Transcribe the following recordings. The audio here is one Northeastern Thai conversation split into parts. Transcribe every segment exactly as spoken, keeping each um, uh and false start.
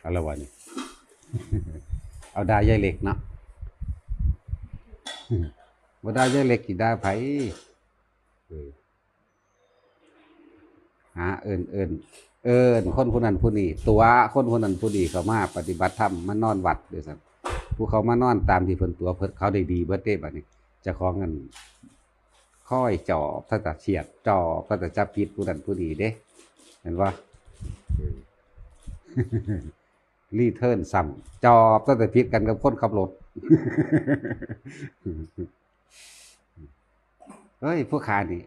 เอาละวะนี่ เอาด่ายายเล็กเนาะ บ่ด่ายายเล็กสิด่าไผ เออ หาเอิ้น เอิ้น เอิ้นคนผู้นั้นผู้นี้ ตั๋วคนผู้นั้นผู้นี้เข้ามาปฏิบัติธรรม มานอนวัดด้วยซ้ำ ผู้เขามานอนตามที่เพิ่นตั๋ว เพิ่น เขาได้ดีเบิดเด้บัดนี้ เจ้าของนั่น คอยจอบ ถ้าจะเสียด จอบ ถ้าจะจับผิดผู้นั้นผู้นี้เด้ เห็นบ่ รีเทิร์นซ้ำ จอบ ถ้าจะผิดกันกับคนขับรถ เฮ้ย ผู้ขานี่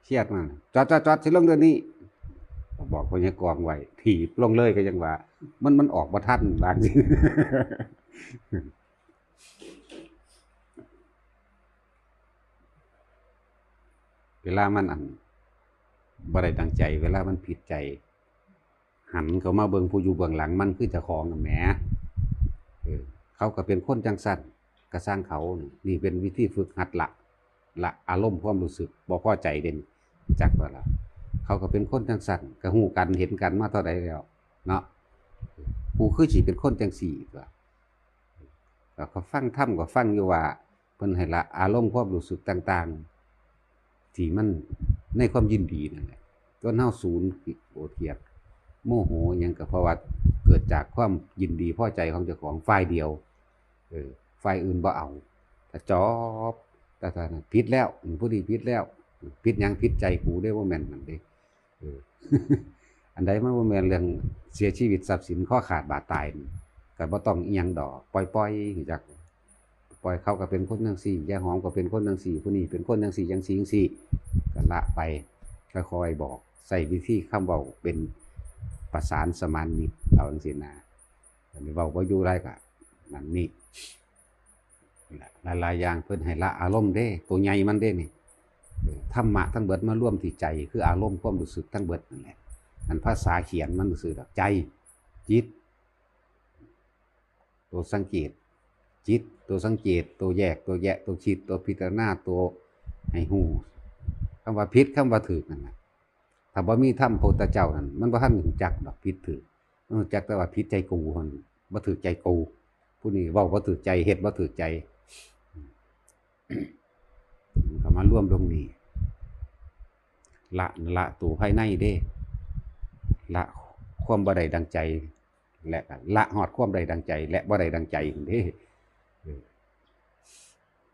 เครียดมาก จอด จอด จอด สิลงเดี๋ยวนี้ บอกพญากองไว้ ถีบลงเลยก็ยังว่า มัน มันออกบ่ทัน บางที เวลามันอัน บ่ได้ดังใจ เวลามันผิดใจ หันเข้ามาเบิ่งผู้อยู่เบื้องหลังมันคือเจ้าของน่ะแหม เออ เขาก็เป็นคนจั่งซั้น ก็ซ่างเขา นี่เป็นวิธีฝึกหัดละ ละอารมณ์ความรู้สึกบ่พอใจเด่น จักว่าล่ะ เขาก็เป็นคนจั่งซั้น ก็ฮู้กันเห็นกันมาเท่าใดแล้ว เนาะ กูคือสิเป็นคนจั่งซี้ตั๊ว ก็ ก็ฟังธรรมก็ฟังอยู่ว่า เพิ่นให้ละอารมณ์ความรู้สึกต่างๆ ที่มันในความยินดีนั่นแหละ จนเฮาสูญโกรธเกลียด โมโหหยังก็เพราะว่าเกิดจากความยินดีพอใจของเจ้าของฝ่ายเดียว เออ ฝ่ายอื่นบ่เอา ถ้าจอบ ถ้า ถ้า ผิดแล้ว ผู้นี้ผิดแล้ว ผิดหยัง ผิดใจกูเด้ บ่แม่นนั่นเด้ เออ อันใดมันบ่แม่นเรื่องเสียชีวิตทรัพย์สิน คอขาดบาดตายนี่ ก็บ่ต้องอิหยังดอก ปล่อยๆ รู้จัก ปล่อย เขาก็เป็นคนจั่งซี้ ยายหอมก็เป็นคนจั่งซี้ ผู้นี้เป็นคนจั่งซี้ จั่งซี้ จั่งซี้ ก็ละไป ค่อยๆ บอก ใช้วิธีคำเว้าเป็นประสานสมานมิตร เอาจั่งซี้นะ อันนี้เว้าบ่อยู่หลายก็นั่นนี่ หลายๆ อย่างเพิ่นให้ละอารมณ์เด้ ตัวใหญ่มันเด้นี่ เออ ธรรมะทั้งเบิดมารวมที่ใจ คืออารมณ์ความรู้สึกทั้งเบิดนั่นแหละ อันภาษาเขียนมันซื่อดอก ใจ จิต ตัวสังเกต จิต ตัวสังเกต ตัวแยก ตัวแยะ ตัวคิด ตัวพิจารณา ตัวให้ฮู้ คำว่าผิด คำว่าถูกนั่นน่ะ ถ้าบ่มีธรรมพระพุทธเจ้านั่น มันบ่ทันรู้จักดอกผิดถูก มันรู้จักแต่ว่าผิดใจกูหั่น บ่ถูกใจกู ผู้นี้เว้าบ่ถูกใจ เฮ็ดบ่ถูกใจ มันก็มารวมลงนี่ ละ ละตัวภายในเด้ ละความบ่ได้ดังใจ และก็ละฮอดความได้ดังใจ และบ่ได้ดังใจหั่นเด้ เออ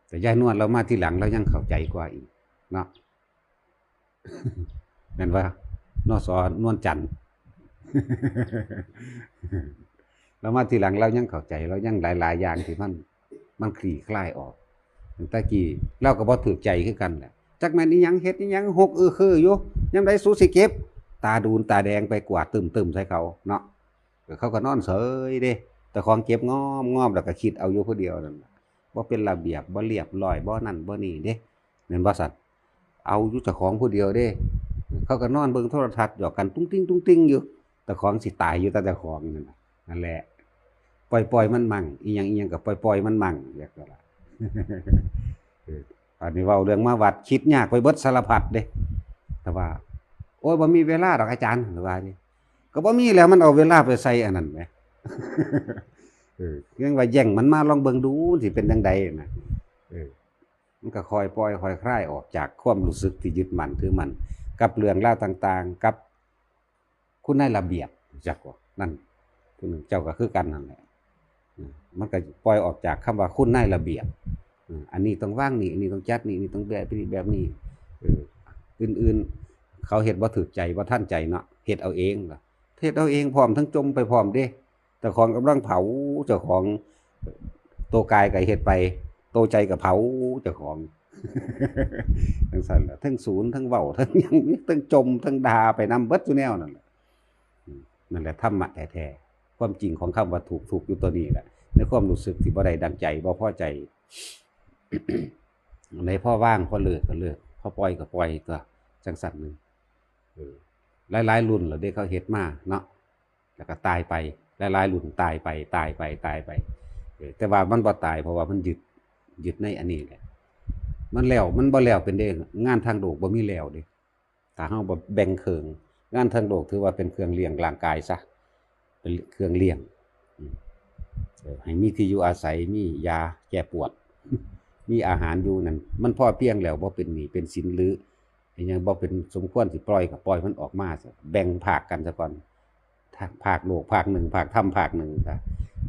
แต่ยายนวลเรามาทีหลัง เรายังเข้าใจกว่าอีกเนาะ แม่นบ่ นส.นวลจันทร์ เรามาทีหลัง เรายังเข้าใจ เรายังหลายๆ อย่างที่มัน มันคลี่คลายออก แต่กี้เราก็บ่ถูกใจคือกันแหละ จักแม่นอีหยัง เฮ็ดอีหยัง หกอื้อคืออยู่ ยามใดสูสิเก็บ ตาดูนตาแดงไปกวาดตึมๆ ใส่เขาเนาะ เขาก็นอนเฉยเด้ เจ้าของเก็บงอมๆ แล้วก็คิดเอาอยู่ผู้เดียวนั่นล่ะ บ่เป็นระเบียบ บ่เรียบร้อย บ่นั่นบ่นี่เด้ แม่นบ่ซั่น เอาอยู่เจ้าของผู้เดียวเด้ เขาก็นอนเบิ่งโทรทัศน์หยอกกันตุ้งติ้งตุ้งติ้งอยู่ เจ้าของสิตายอยู่แต่เจ้าของนั่นน่ะ นั่นแหละ ปล่อยๆ มันมั่ง อีหยังๆ ก็ปล่อยๆ มันมั่ง เรียกว่าล่ะ เออ อันนี้เว้าเรื่องมาวัด คิดยากไปเบิดสารพัดเด้ แต่ว่า โอ้ย บ่มีเวลาดอกอาจารย์ หรือว่านี่ ก็บ่มีแล้ว มันเอาเวลาไปใส่อันนั้นแหม เออ ยังว่าแย่งมันมา ลองเบิ่งดู สิเป็นจั่งใดนะ เออ มันก็ค่อยปล่อยค่อยคลายออกจากความรู้สึกที่ยึดมั่นถือมั่น กับเรื่องราวต่างๆ กับคุณนายระเบียบ จักว่า นั่น ผู้หนึ่งเจ้าก็คือกันนั่นแหละ อืม มันก็ปล่อยออกจากคำว่าคุณนายระเบียบ อืม อันนี้ต้องวางนี่ อันนี้ต้องจัดนี่ อันนี้ต้องแบบนี้ แบบนี้ เออ อื่นๆ เขาเฮ็ดบ่ถูกใจ บ่ทันใจเนาะ เฮ็ดเอาเองล่ะ เฮ็ดเอาเองพร้อม ทั้งจมไปพร้อมเด้ เจ้าของกำลังเผา เจ้าของ ตัวกายก็เฮ็ดไป ตัวใจก็เผาเจ้าของ จั่งซั้นล่ะ ทั้งสูน ทั้งเว้า ทั้งหยัง ทั้งจม ทั้งด่าไปนำเบิดซุแนวนั่นแหละ อืม นั่นแหละธรรมะแท้ๆ ความจริงของคำว่าทุกข์ ทุกข์อยู่ตัวนี้แหละ ในความรู้สึกที่บ่ได้ดังใจ บ่พอใจ ในพอวาง พอเลิกก็เลิก พอปล่อยก็ปล่อยตั๊ว จั่งซั้นหนึ่ง เออ หลายๆ รุ่นแล้วเด้ เขาเฮ็ดมาเนาะ แล้วก็ตายไป หลายๆ รุ่นตายไป ตายไป ตายไป เออ แต่ว่ามันบ่ตาย เพราะว่ามันยึด ยึดในอันนี้แหละ มันแล้ว มันบ่แล้วเป็นเด้ งานทางโลกบ่มีแล้วเด้ ถ้าเฮาบ่แบ่งเครื่อง งานทางโลกถือว่าเป็นเครื่องเลี้ยงร่างกายซะ เป็นเครื่องเลี้ยง อืม เออ ให้มีที่อยู่อาศัย มียาแก้ปวด มีอาหารอยู่นั่น มันพอเพียงแล้ว บ่เป็นหนี้เป็นสิน หรืออิหยังบ่เป็นสมควรสิปล่อย ก็ปล่อยมันออกมาซะ แบ่งภาคกันซะก่อน ภาคโลกภาคหนึ่ง ภาคธรรมภาคหนึ่งซะ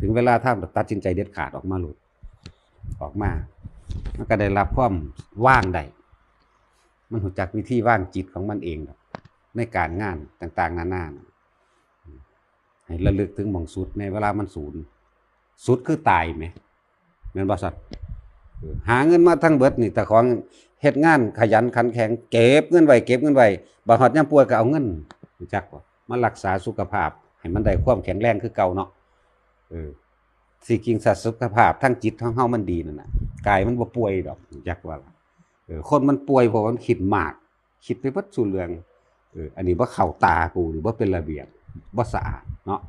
ถึงเวลาธรรมก็ตัดสินใจเด็ดขาดออกมาโลด ออกมา มันก็ได้รับความวางได้ มันรู้จักวิธีวางจิตของมันเองดอก ในการงานต่างๆนานาน่ะ ให้ระลึกถึงหม่องสุดในเวลามันสูญ สุดคือตายแหม แม่นบ่สัตว์ เออ หาเงินมาทั้งเบิดนี่ แต่ของเฮ็ดงานขยันขันแข็ง เก็บเงินไว้ เก็บเงินไว้ บัดฮอดยามป่วยก็เอาเงิน รู้จักบ่ มารักษาสุขภาพ ให้มันได้ความแข็งแรงคือเก่าเนาะ เออ สิ่ง สิ่งสุขภาพทางจิตของเฮามันดีนั่นน่ะ กายมันบ่ป่วยดอก รู้จักว่าล่ะ เออ คนมันป่วยเพราะมันคิดมาก คิดไปเบิดสู่เรื่อง เออ อันนี้บ่เข้าตากู นี่บ่เป็นระเบียบ บ่สะอาดเนาะ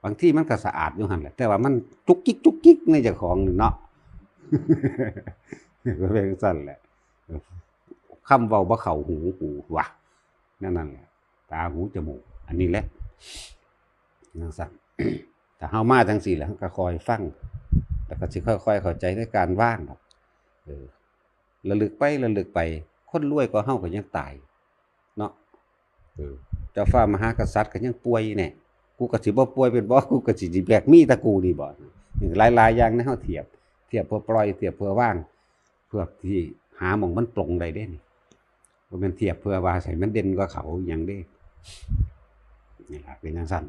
บางทีมันก็สะอาดอยู่หั่นแหละ แต่ว่ามันจุกจิกจุกจิกในเจ้าของนี่เนาะ ก็เป็นจั่งซั่นแหละ เออ คำเว้าบ่เข้าหูกูว่ะ นั่น นั่นแหละ ตาหูจมูก อันนี้แหละ จั่งซั่น ถ้าเฮามาจั่งซี่แหละ เฮาก็คอยฟัง แล้วก็สิค่อยๆเข้าใจในการวางดอก เออ ระลึกไประลึกไป คนรวยกว่าเฮาก็ยังตาย เนาะ เออ เจ้าฟ้ามหากษัตริย์ก็ยังป่วยแน่ กูก็สิบ่ป่วยเป็นบ่ กูก็สิ สิแบกมีแต่กูนี่บ่ นี่หลายๆอย่างนะ เฮาเทียบ เทียบเพื่อปล่อย เทียบเพื่อวาง เพื่อที่หาหม่องมันปลงได้เด้นี่ บ่แม่นเทียบเพื่อว่าให้มันเด่นกว่าเขาอิหยังเด้ นี่ล่ะ เป็นจั่งซั่น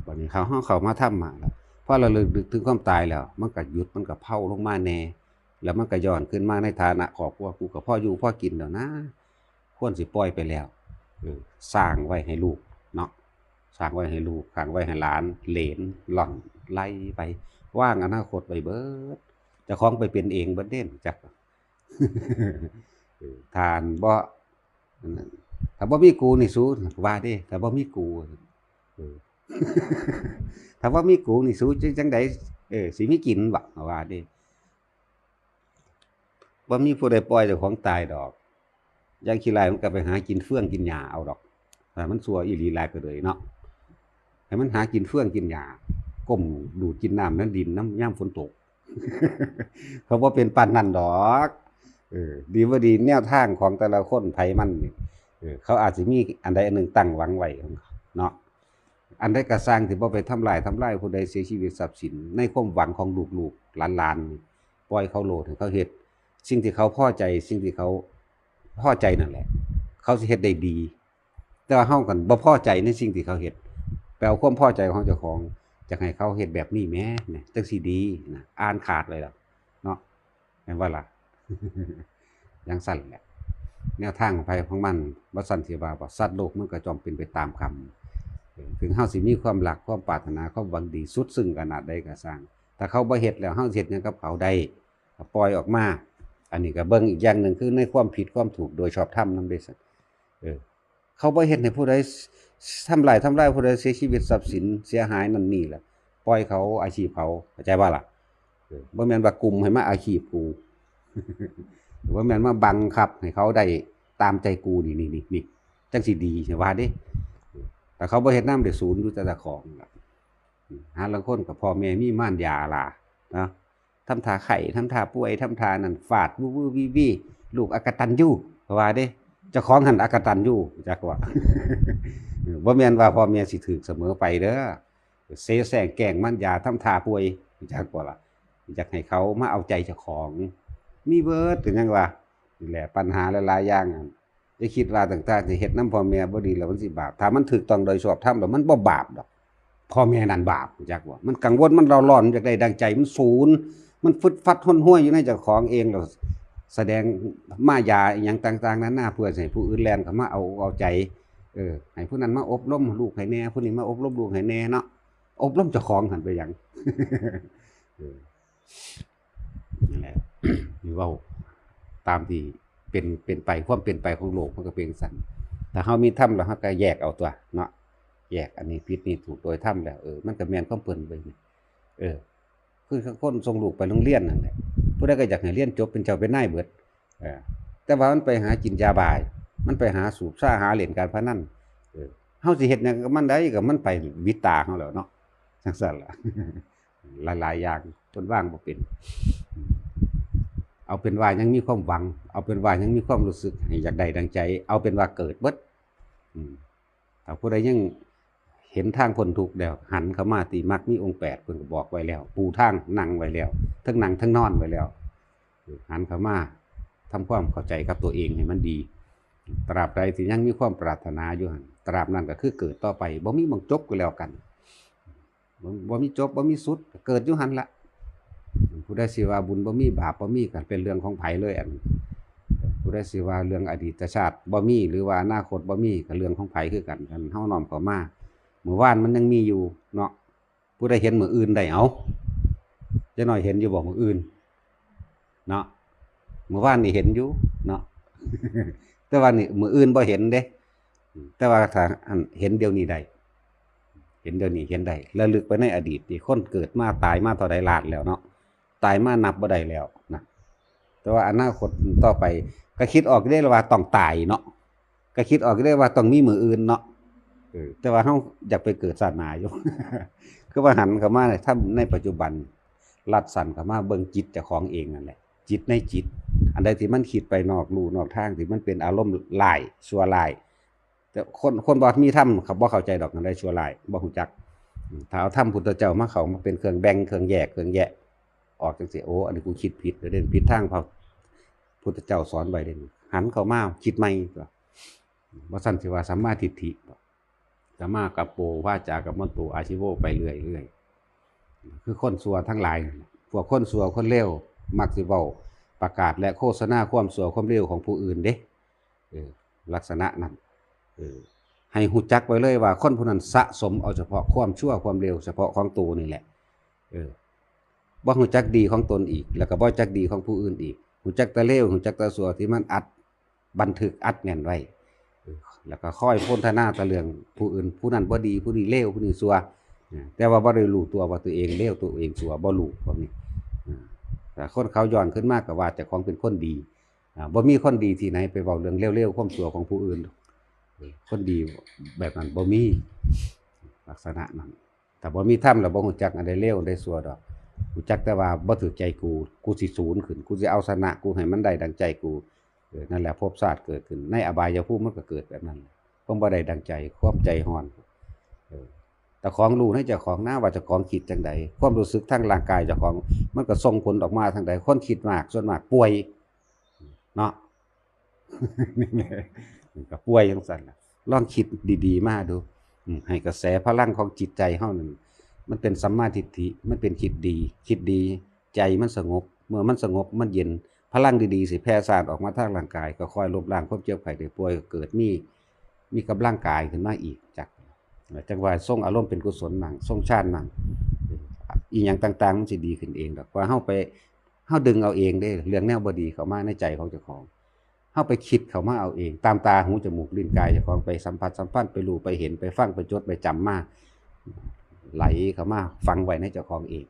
บัดนี้เขา เฮาเข้ามาธรรมะแล้ว พอระลึกนึกถึงความตายแล้ว มันก็หยุด มันก็เผาลงมาแน่ แล้วมันก็ย้อนขึ้นมาในฐานะครอบครัว กูก็พออยู่พอกินแล้วนะ ควรสิปล่อยไปแล้ว เออ สร้างไว้ให้ลูกเนาะ สร้างไว้ให้ลูก สร้างไว้ให้หลาน เหลน หล่อน ไล่ไป วางอนาคตไว้เบิด เจ้าของไปเป็นเองเบิดเด้ จัก เออ ถ้าบ่ อันนั้น ถ้าบ่มีกูนี่สู ว่าเด้ ถ้าบ่มีกู เออ ถ้าบ่มีกูนี่สู จั่ง จั่งใด เออ สิมีกินบ่ ว่าเด้ บ่มีผู้ใดปล่อยเจ้าของตายดอก อย่างขี้ร้ายมันก็ไปหากินเฟืองกินหญ้าเอาดอก ถ้ามันชั่วอีหลีหลายก็เลยเนาะ ให้มันหากินเฟืองกินหญ้า ก้มดูดกินน้ำในดินนำยามฝนตก เขาบ่เป็นปานนั้นดอก เออ ดีบ่ดีแนวทางของแต่ละคนไผมันนี่ เออ เขาอาจสิมีอันใดอันหนึ่งตั้งหวังไว้ของเขาเนาะ อันใดก็ซ่างที่บ่ไปทำลาย ทำลายผู้ใดเสียชีวิตทรัพย์สิน ในความหวังของลูกๆหลานๆ ปล่อยเขาโลด ให้เขาเฮ็ดสิ่งที่เขาพอใจ สิ่งที่เขาพอใจนั่นแหละ เขาสิเฮ็ดได้ดี แต่ว่าเฮากันบ่พอใจในสิ่งที่เขาเฮ็ด ไปเอาความพอใจของเจ้าของ อยากให้เขาเฮ็ดแบบนี้แหม เนี่ย จั่งสิดีนะ อ่านขาดเลยล่ะ เนาะ แม่นบ่ล่ะ จั่งซั่นแหละ แนวทางของไผของมัน บ่ซั้นสิว่าบ่ สัตว์โลกมันก็ย่อมเป็นไปตามกรรม เออ ถึงเฮาสิมีความรัก ความปรารถนา ความหวังดีสุดซึ้งขนาดใดก็ซ่าง ถ้าเขาบ่เฮ็ดแล้ว เฮาสิเฮ็ดหยังกับเขาได้ ก็ปล่อยออกมา อันนี้ก็เบิ่งอีกอย่างหนึ่ง คือในความผิดความถูกโดยชอบธรรมนำเด้ซั่น เออ เขาบ่เฮ็ดให้ผู้ใดทำลาย ทำลายผู้ใดเสียชีวิตทรัพย์สินเสียหายนั่นนี่ล่ะ ปล่อยเขาอาชีพเขา เข้าใจบ่ล่ะ เออ บ่แม่นว่ากุมให้มาอาชีพกู บ่แม่นมาบังคับให้เขาได้ตามใจกู นี่ นี่ นี่ นี่ จั่งสิดี ว่าเด้ แต่เขาบ่เฮ็ดนำ ได้ศูนย์อยู่แต่เจ้าของล่ะ หาลางคนก็พ่อแม่มีมารยาล่ะ เนาะ ทำท่าไข้ ทำท่าป่วย ทำท่านั่น ฟาด วื้อวื้อวีวี ลูกอกตัญญู ว่าเด้ เจ้าของหั่นอกตัญญู จักว่า บ่แม่นว่าพ่อแม่สิถูกเสมอไปเด้อ เสแสร้งแกล้งมารยา ทำท่าป่วย จักว่าล่ะ อยากให้เขามาเอาใจเจ้าของ มีเบิด ก็ยังว่า นี่แหละ ปัญหาหลายๆอย่างอะ อย่าคิดว่าตั้งแต่สิเฮ็ดนำพ่อแม่บ่ดีแล้วมันสิบาป ถ้ามันถูกต้องโดยชอบธรรมแล้วมันบ่บาปดอก พ่อแม่นั่นบาป จักว่า มันกังวล มันเร่าร้อน มันอยากได้ดังใจ มันสูน มันฟึดฟัดห้นห้วยอยู่ในเจ้าของเอง แล้วแสดงมายาอิหยังต่างๆนานา เพื่อให้ผู้อื่นแล่นเข้ามาเอาอกเอาใจ เออ ให้ผู้นั้นมาอบรมลูกให้แน่ ผู้นี้มาอบรมลูกให้แน่เนาะ อบรมเจ้าของหั่นไปหยัง เออ นั่นแหละ นี่เว้าตามที่เป็น เป็นไป ความเป็นไปของโลกมันก็เป็นจั่งซั้น ถ้าเฮามีธรรมแล้วเฮาก็แยกเอาตั๊วเนาะ แยกอันนี้ผิดนี่ถูกโดยธรรมแล้ว เออ มันก็แม่นของเพิ่นเว้ย เออ คือคนส่งลูกไปโรงเรียนนั่นแหละ ผู้ใดก็อยากให้เรียนจบเป็นเจ้าเป็นนายเบิด เออ แต่ว่ามันไปหากินยาบ้า มันไปหาสูบซ่า หาเล่นการพนัน เออ เฮาสิเฮ็ดหยังกับมันได้ ก็มันไปหวิดตาเฮาแล้วเนาะ จั่งซั้นล่ะ หลายๆ อย่างเพิ่นวางบ่เป็น เอาเป็นว่ายังมีความหวัง เอาเป็นว่ายังมีความรู้สึกให้อยากได้ดังใจ เอาเป็นว่าเกิดเบิด อืม ถ้าผู้ใดยังเห็นทางพ้นทุกข์แล้ว หันเข้ามาที่มรรคมีองค์แปด เพิ่นก็บอกไว้แล้ว ปูทางนั่งไว้แล้ว ทั้งนั่งทั้งนอนไว้แล้ว หันเข้ามาทำความเข้าใจกับตัวเองให้มันดี ตราบใดที่ยังมีความปรารถนาอยู่หั่น ตราบนั้นก็คือเกิดต่อไป บ่มีหม่องจบก็แล้วกัน บ่ บ่มีจบ บ่มีสุด เกิดอยู่หั่นละ ผู้ใดสิว่าบุญบ่มี บาปบ่มี ก็เป็นเรื่องของไผเลย อัน ผู้ใดสิว่าเรื่องอดีตชาติบ่มี หรือว่าอนาคตบ่มี ก็เรื่องของไผคือกัน คันเฮาน้อมเข้ามา มื้อวานมันยังมีอยู่เนาะ ผู้ใดเห็นมื้ออื่นได้ เอ้า จักหน่อยเห็นอยู่บ่มื้ออื่น เนาะ มื้อวานนี่เห็นอยู่เนาะ แต่ว่านี่มื้ออื่นบ่เห็นเด้ แต่ว่าถ้าอันเห็นเดี๋ยวนี้ได้ เห็นเดี๋ยวนี้เห็นได้ ระลึกไปในอดีต ที่คนเกิดมาตายมาเท่าใดล้านแล้วเนาะ ตายมานับบ่ได้แล้วนะ แต่ว่าอนาคตต่อไป ก็คิดออกได้ว่าต้องตายเนาะ ก็คิดออกได้ว่าต้องมีมื้ออื่นเนาะ เออ แต่ว่าเฮาอยากไปเกิดชาติหน้าอยู่ คือว่าหันเข้ามาใน ถ้าในปัจจุบัน ลัดสั้นเข้ามาเบิ่งจิตเจ้าของเองนั่นแหละ จิตในจิต อันใดที่มันคิดไปนอกลู่นอกทาง ที่มันเป็นอารมณ์ร้าย ชั่วร้าย แต่คน คนบ่มีธรรมเขาบ่เข้าใจดอก อันใดชั่วร้าย บ่ฮู้จัก ถ้าเอาธรรมพุทธเจ้ามาเข้ามาเป็นเครื่องแบ่ง เครื่องแยก เครื่องแยะ ออกจั่งซี้ โอ้ อันนี้กูคิดผิด เดี๋ยวเด่นผิดทางพระพุทธเจ้าสอนไว้เด่น หันเข้ามาคิดใหม่ บ่ซั้นสิว่าสัมมาทิฏฐิ สัมมากัปโป วาจากัมมันโต อาชีโว ไปเรื่อยๆ คือคนชั่วทั้งหลายนั่นแหละ พวกคนชั่วคนเลว มักสิเว้าประกาศและโฆษณาความชั่วความเลวของผู้อื่นเด้ เออ ลักษณะนั้น เออ ให้ฮู้จักไว้เลยว่าคนผู้นั้นสะสมเอาเฉพาะความชั่วความเลวเฉพาะของตัวนี่แหละ เออ บ่ฮู้จักดีของตนอีก แล้วก็บ่จักดีของผู้อื่นอีก ฮู้จักแต่เลว ฮู้จักแต่ชั่วที่มันอัด บันทึกอัดแน่นไว้ เออ แล้วก็คอยโพลนธนาแต่เรื่องผู้อื่น ผู้นั้นบ่ดี ผู้นี้เลว ผู้นี้ชั่ว นะ แต่ว่าบ่ได้รู้ตัวว่าตัวเองเลว ตัวเองชั่ว บ่รู้พวกนี้ อ่า แต่คนเขาย้อนขึ้นมาก็ว่าเจ้าของเป็นคนดี อ่า บ่มีคนดีที่ไหนไปเว้าเรื่องเลวๆ ความชั่วของผู้อื่น เออ คนดีแบบนั้นบ่มี ลักษณะนั้น ถ้าบ่มีธรรมแล้วบ่ฮู้จักอันใดเลวอันใดชั่วดอก ฮู้จักแต่ว่าบ่ถืกใจกู กูสิสูนขึ้น กูสิเอาชนะ กูให้มันได้ดังใจกู เออ นั่นแหละภพชาติเกิดขึ้น ในอบายภูมิมันก็เกิดแบบนั้น ความบ่ได้ดังใจ ความใจฮ้อน เออ แต่ของรู้ในเจ้าของนะว่าเจ้าของคิดจั่งใด ความรู้สึกทางร่างกายเจ้าของ มันก็ส่งผลออกมาทางใด คนคิดมากส่วนมากป่วย เนาะ ก็ป่วยจั่งซั้นล่ะ ลองคิดดีๆ มาดู อืม ให้กระแสพลังของจิตใจเฮานั่น มันเป็นสัมมาทิฏฐิ มันเป็นคิดดี คิดดี ใจมันสงบ เมื่อมันสงบ มันเย็น พลังดีๆ สิแผ่ซ่านออกมาทางร่างกาย ก็คอยลบล้างความเจ็บไข้ได้ป่วย เกิดมี มีกำลังกายขึ้นมาอีก จัก จั่งว่าทรงอารมณ์เป็นกุศลมั่ง ทรงฌานมั่ง อีหยังต่างๆ มันสิดีขึ้นเองดอก ว่าเฮาไป เฮาดึงเอาเองเด้ เรื่องแนวบ่ดีเข้ามาในใจของเจ้าของ เฮาไปคิดเข้ามาเอาเอง ตามตา หู จมูก ลิ้น กายเจ้าของ ไปสัมผัสสัมพันธ์ ไปรู้ ไปเห็น ไปฟัง ไปจด ไปจำมา ไหลเข้ามาฝังไว้ในเจ้าของเอง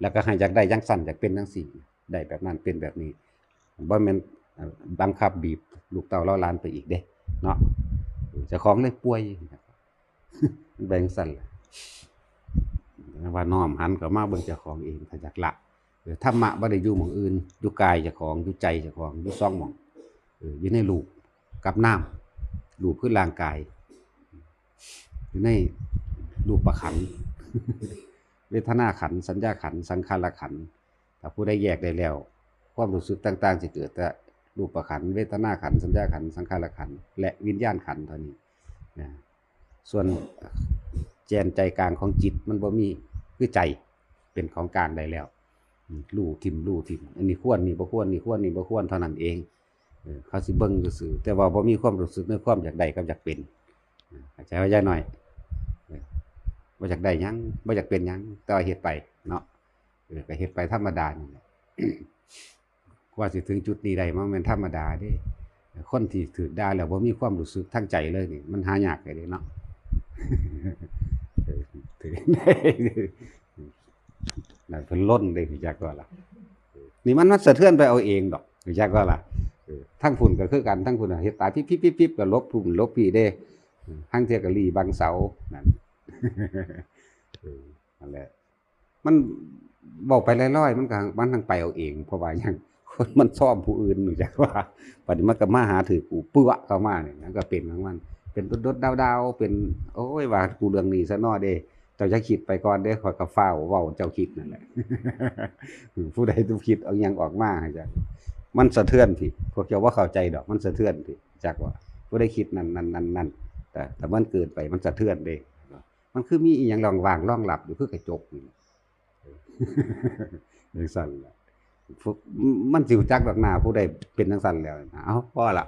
แล้วก็ให้อยากได้จั่งซั้น อยากเป็นจั่งซี้ ได้แบบนั้น เป็นแบบนี้ บ่แม่น เอ่อ บังคับบีบลูกเต้าเหล่าหลานไปอีกเด้ เนาะ เจ้าของเลยป่วย แบ่งซั่นล่ะ ว่าน้อมหันเข้ามาเบิ่งเจ้าของเอง ถ้าอยากละ เออ ธรรมะบ่ได้อยู่หม่องอื่น อยู่กายเจ้าของ อยู่ใจเจ้าของ อยู่สองหม่อง เออ อยู่ในรูปกับนาม รูปคือร่างกาย อยู่ในรูปขันธ์ เวทนาขันธ์ สัญญาขันธ์ สังขารขันธ์ ถ้าผู้ใดแยกได้แล้ว ความรู้สึกต่างๆ สิเกิดแต่รูปขันธ์ เวทนาขันธ์ สัญญาขันธ์ สังขารขันธ์ และวิญญาณขันธ์เท่านี้นะ ส่วนแกนใจกลางของจิตมันบ่มี คือใจเป็นของกลางได้แล้ว อืม รู้ถิ่ม รู้ถิ่ม อันนี้ควร นี่บ่ควร นี่ควร นี่บ่ควร เท่านั้นเอง เออ เขาสิเบิ่งซื่อๆ แต่ว่าบ่มีความรู้สึกในความอยากได้กับอยากเป็น อ่า เข้าใจว่าย่าน้อย เออ บ่อยากได้หยัง บ่อยากเป็นหยัง แต่ว่าเฮ็ดไปเนาะ เออ ก็เฮ็ดไปธรรมดานี่แหละ กว่าสิถึงจุดนี้ได้ มันแม่นธรรมดาเด้ คนที่ถูกด่าแล้วบ่มีความรู้สึกทางใจเลยนี่ มันหายากเลยเด้เนาะ เออ ถือ นั่นเพิ่นลนเด้ รู้จักบ่ล่ะ นี่มัน มันสะเทือนไปเอาเองดอก รู้จักบ่ล่ะ เออ ทางพุ้นก็คือกัน ทางพุ้นน่ะเฮ็ดตาย ปิ๊บๆๆๆ ก็หลบพุ้นหลบพี้เด้ ห่างเทื่อก็หลีบังเสานั่น เออนั่นแหละ มันเว้าไปลอยๆ มันก็ มันทั้งไปเอาเอง เพราะว่าหยัง คนมันซ่อมผู้อื่น รู้จักว่า บัดนี้มันก็มาหาถือกู เปื้อเข้ามานี่ มันก็เป็นของมัน เป็นดดๆดาวๆ เป็น โอ้ย ว่ากูเรื่องนี้ซะน้อเด้ เจ้าอย่าคิดไปก่อนเด้ ข้อยก็ฟ้าวเว้าเจ้าคิดนั่นแหละ ผู้ใดต้องคิดเอาหยังออกมาให้จัก มันสะเทือนพี่ พวกเจ้าบ่เข้าใจดอก มันสะเทือนพี่ จักว่า ผู้ใดคิดนั่นนั่นนั่นนั่น แต่ แต่มันเกินไป มันสะเทือนเด้ มันคือมีอีหยังว่างๆรองรับอยู่ คือกระจกนี่ จังซั่นล่ะ พวก มันสิรู้จักดอกหน้าผู้ใดเป็นจังซั่นแล้ว เอา พอละ